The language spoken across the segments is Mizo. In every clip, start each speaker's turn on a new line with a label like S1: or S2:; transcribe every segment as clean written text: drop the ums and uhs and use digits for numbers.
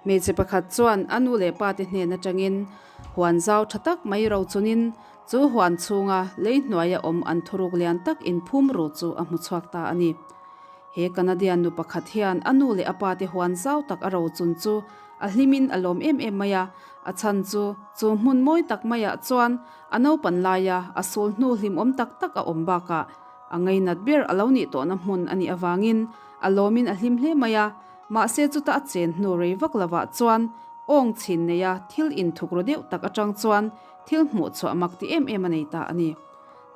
S1: Hmeichhe pakhat chuan a nu leh pa te hnen atangin huan zau tha tak mai ro chunin chu huan chhunga lei hnuaia awm an thuruk lian tak inphum ru chu a hmu chhuak ta a ni. He Canadian nu pakhat hian a nu leh a pa te huan zau tak a ro chun chu a hlimin a lawm em em mai a, a chhan chu chu hmun mawi tak maiah chuan a naupan laia a sul hnu hlimawm tak tak a awm bakah a ngainat ber a lo nih tawhna hmun a nih avangin a lawmin a hlim hle mai a. Mahse chuta a chen hnu rei vak lovah chuan awng chhin neia thil inthuk ru deuh tak atang chuan thil hmuh chhuah mak ti em em a nei ta a ni.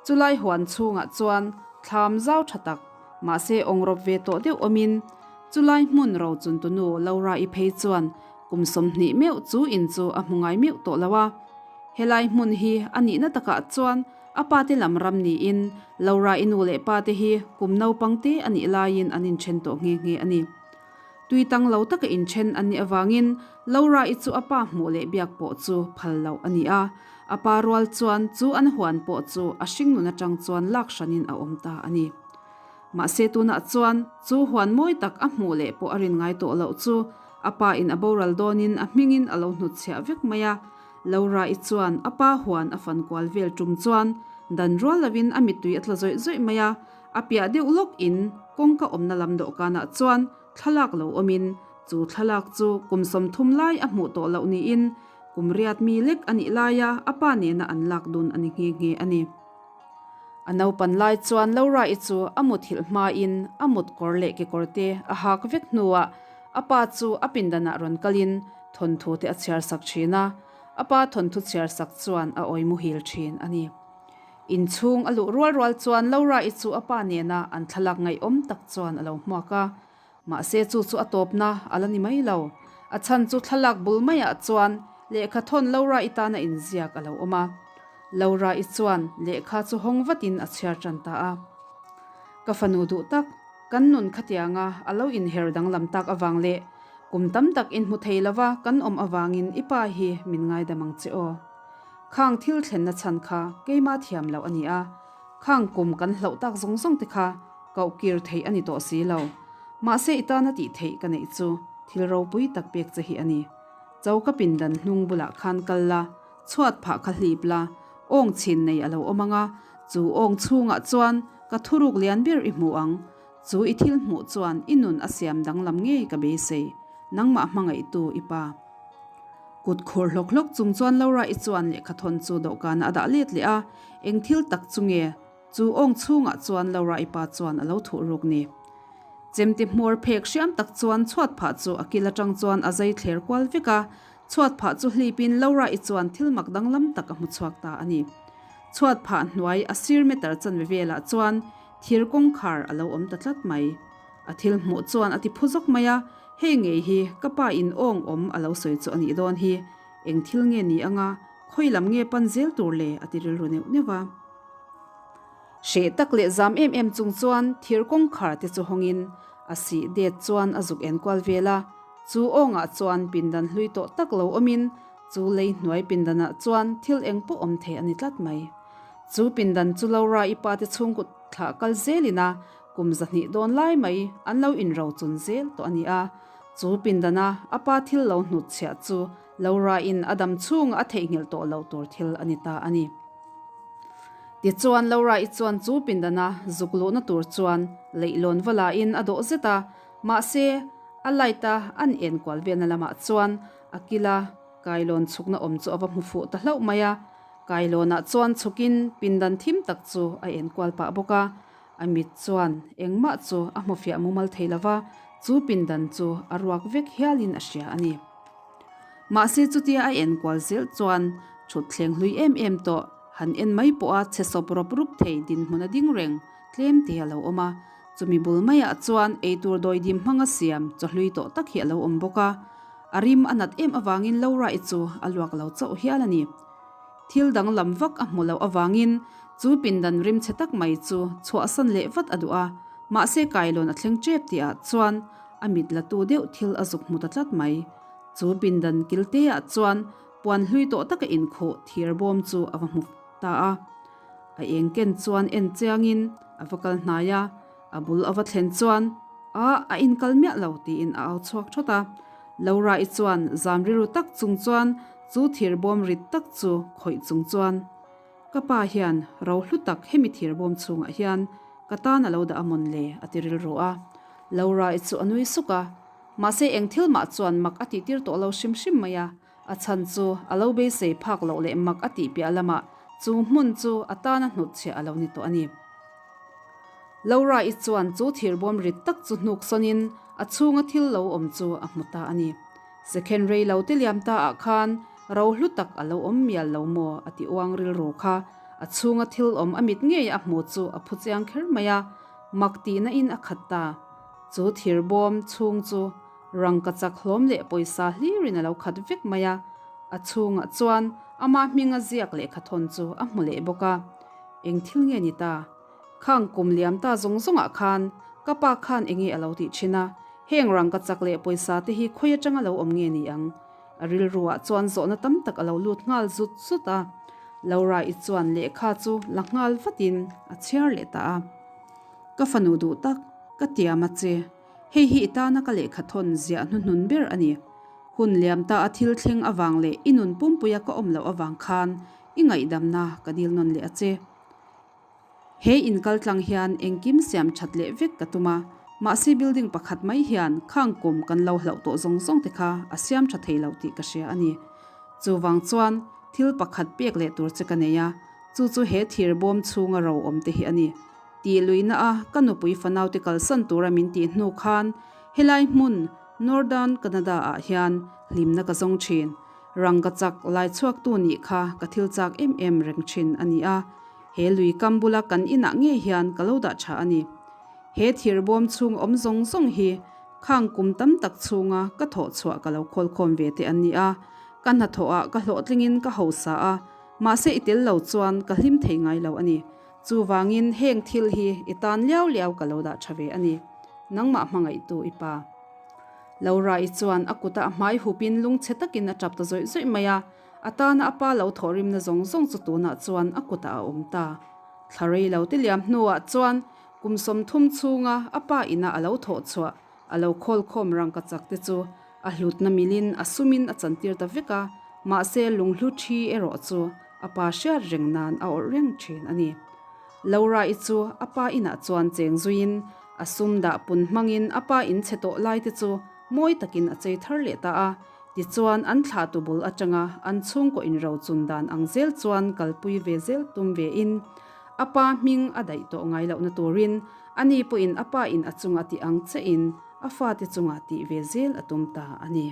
S1: Chulai huan chhungah chuan thlam zau tha tak, mahse awng rawp ve tawh deuh awmin chulai hmun ro chuntunu Laura-i phei chuan kum 20 meuh chu in chu a hmu ngai meuh tawh lo a. Helai hmun hi a nihna takah chuan A pate lam ram niin Laura-i nu leh pate hi kum naupang te a nih laiin an inthen tawh nghe nghe a ni. Tui tang lo taka inthen an nih avangin Laura-i chu a pa hmuh leh biak pawh chu phal loh a ni a. A pa rual chuan chu an huan pawh chu a hringnun atang chuan lak hranin a awm ta a ni. Mahse tunah chuan chu huan mawi tak a hmuh leh pawh a rin ngai tawh loh chu a pa in a boral dawnin a hmingin a lo hnutchhiah vek mai a. Laura-i chuan a pa huan a fan kual vel tum chuan dan rual lovin a mittui a tla zawih zawih mai a, a piah deuh lawk in kawngka awmna lam dawhkanah chuan thlalak lo awmin chu thlalak chu kum 30 lai a hmuh tawh loh niin kum riat mi lek a nih laia a pa nena an lak dun a ni nghe nghe a ni. A naupan lai chuan Laura-i chu a muthilh hmain a mut kawr leh kekawr te a hak vek hnuah a pa chu a pindanah rawn kalin Thawnthu te a chhiar sak thin a, a pa thawnthu chhiar sak chuan a awi muhil thin a ni. Inchhung a luh rual rual chuan Laura-i chu a pa nena an thlalak ngaihawm tak chuan a lo hmuak a, mahse chu chu a tawpna a la ni mai lo. A chhan chu thlalak bul maiah chuan lehkha thawn Laura-i tana inziak a lo awm a. Laura-i chuan lehkha chu hawng vatin a chhiar tan ta a. Ka fanu duh tak, kan nun khatianga a lo inher danglam tak avang leh Kum tam tak inhmu thei lova kan awm avangin i pa hi min ngaidam ang che aw. Khang thil thlenna chhan kha keima thiam loh a ni a, khang kum kan hlauh tak zawng zawng te kha koh kir theih a ni tawh si lo. Mahse i tana tih theih ka neih chu thil ropui tak pek che hi a ni. Choka pindan hnung bulah khan kal la, chhuat phah kha hlip la, awng chhin nei a lo awm ang a, chu awng chhungah chuan ka thuruk lian ber i hmu ang. Chu i thil hmuh chuan i nun a siam danglam ngei ka beisei, nangmah hmangaihtu i pa. Kut khur hlawk hlawk chung chuan Laura i chuan lehkha thawn chu dawhkanah a dah let leh a, eng thil tak chu nge chu awng chhungah chuan Laura i pa chuan a lo thuh ruk ni. Chemte hmawr phek hriam tak chuan chhuat phah chu a kil atang chuan a zai thler kual vek a, chhuat phah chu hlipin Laura i chuan thil mak danglam tak a hmu chhuak ta a ni. Chhuat phah hnuai a sir meter chanve velah chuan Thir kawngkhar a lo awm ta tlat mai. A thil hmuh chuan a ti phu zawk mai a, hei ngei hi ka pa in awng awm a lo sawi chu a nih dawn hi, eng thil nge ni anga khawi lam nge pan zel tur le a ti rilru neuh neuh va. Hreh tak leh zam em em chung chuan thir kawngkhar te chu hawngin a sih det chuan a zuk enkual vel a, chu awngah chuan pindan hlui tawh tak lo awmin chu lei hnuai pindanah chuan thil eng pawh awm thei a ni tlat mai. Chu pindan chu Laura i pa te chhungkut thlah kal zelin a kum 200 dawn lai mai an lo inro chun zel tawh a ni a. Chu pindana a pa thil lo hnut chhiah chu Laura in a dam chhunga a theihnghilh tawh loh tur thil a ni ta a ni. Tichuan Laura i chuan chu pindana zuk luhna tur chuan leihlawn va la in a dawh zet a, mahse a light a an enkual velna lamah chuan a kila kailawn chhukna awm chu a va hmu fuh ta hlauh mai a. Kailawnah chuan chhukin pindan thim tak chu a enkual pah bawk a, a mit chuan engmah chu a hmufiah mumal thei lo va, chu pindan chu a ruak vek hialin a hria a ni. Mahse chutia a enkual zel chuan thutthleng hlui em em tawh han en mai pawha chhe sawp rawp rup thei dinhmun a ding reng tlem te a lo awm a, chumi bul maiah chuan eitur dawidim hmanga siam chawhlui tawh tak hi a lo awm bawk a, a rim a nat em avangin Laura-i chu a luak lo chauh hial a ni. Thil danglam vak a hmu loh avangin chu pindan rim chhe tak mai chu chhuahsan leh vat a duh a, mahse kailawn a thleng tep tihah chuan a mit la tu deuh thil a zuk hmu ta tlat mai. Chu pindan kilteah chuan puan hlui tawh taka inkhuh thir bawm chu a va hmu ta a. A eng ken chuan en chiangin a va kal hnai a, a bul a va thlen chuan, A, a inkal miah lo tiin a au chhuak thawt a. Laura-i chuan zam rilru tak chung chuan chu thir bawm rit tak chu khawih chung chuan, Ka pa hian ro hlu tak hemi thir bawm chhungah hian ka tan a lo dah a mawn le? a ti rilru a. Laura-i chu a nui suk a, mahse eng thil mah chuan mak a tihtir tawh lo hrim hrim mai a. A chhan chu a lo beisei phak loh leh mak a tih piah lamah chu hmun chu a tana hnutchhiah a lo ni tawh a ni. Laura-i chuan chu thirbawm rit tak chu hnuk sawnin a chhunga thil lo awm chu a hmu ta a ni. Second rei lo te liam ta ah khan ro hlu tak a lo awm mial lo maw a ti uang rilru kha a chhunga thil awm a mit ngei a hmu chu a phu chiang kher mai a, mak tihna in a khat ta. Chu thirbawm chhung chu Rangka chak hlawm leh pawisa hlirin a lo khat vek mai a, a chhungah chuan ama hminga ziak lehkha thawn chu a hmu leh bawk a. Eng thil nge ni ta? Khang kum liam ta zawng zawngah khan ka pa khan enge a lo tih thin a, heng rangka chak leh pawisa te hi khawi atanga lo awm nge ni ang? A rilruah chuan zawhna tam tak a lo lut nghal zut zut a. Laura-i chuan lehkha chu la nghal vatin a chhiar leh ta a. Ka fanu duh tak, ka tiam a che. Hei hi i tana ka lehkha thawn ziah hnuhnun ber a ni. Hun liam ta a thil thleng avang leh i nun pumpuia ka awm loh avang khan i ngaihdamna ka dil nawn leh a che. He inkal tlang hian engkim siam that leh vek ka tum a, mahse building pakhat mai hian khang kum kan lo hlauh tawh zawng zawng te kha a siam tha thei lo tih ka hria a ni. Chuvang chuan thil pakhat pek leh tur che ka nei a, chu chu he thir bawm chhunga ro awm te hi a ni. Tih luihna a ka nupui fanaute kalsan tura min tih hnu khan helai hmun Northern Canada ah hian hlimna ka zawng thin. Rangka chak lai chhuaktu nih kha ka thil chak em em reng thin a ni a. He lui kam bula kan inah ngei hian ka lo dah tha a ni. He thir bawm chhung awm zawng zawng hi khang kum tam tak chhunga ka thawh chhuah ka lo khawlkhawm ve te an ni a. Ka hnathawhah ka hlawhtlingin ka hausa a, mahse i tel lo chuan ka hlim thei ngai lo a ni. Chuvangin heng thil hi i tan liau liau ka lo dah tha ve a ni. Nangmah hmangaihtu i pa. Laura-i chuan a kuta a hmai hupin lungchhe takin a tap ta zawih zawih mai a, a tana a pa lo thawhrimna zawng zawng chu tunah chuan a kutah a awm ta. Thla rei lo te liam hnuah chuan kum 30 chhunga a pa ina a lo thawh chhuah a lo khawlkhawm rangka chak te chu A hlutna milin a sumin a chantir ta vek a, mahse lunghlu thi erawh chu a pa hriat reng nan a awrh reng thin a ni. Laura-i chu a pa inah chuan cheng zuiin a sum dah pun hmangin a pa in chhe tawh lai te chu mawi takin a chei thar leh ta a, tichuan an thlahtu bul atanga an chhungkaw inro chun dan ang zel chuan kalpui ve zel tum ve in a pa hming a daih tawh ngai lohna turin ani pawhin a pa in a chunga ti ang che in A fate chungah tih ve zel a tum ta a ni.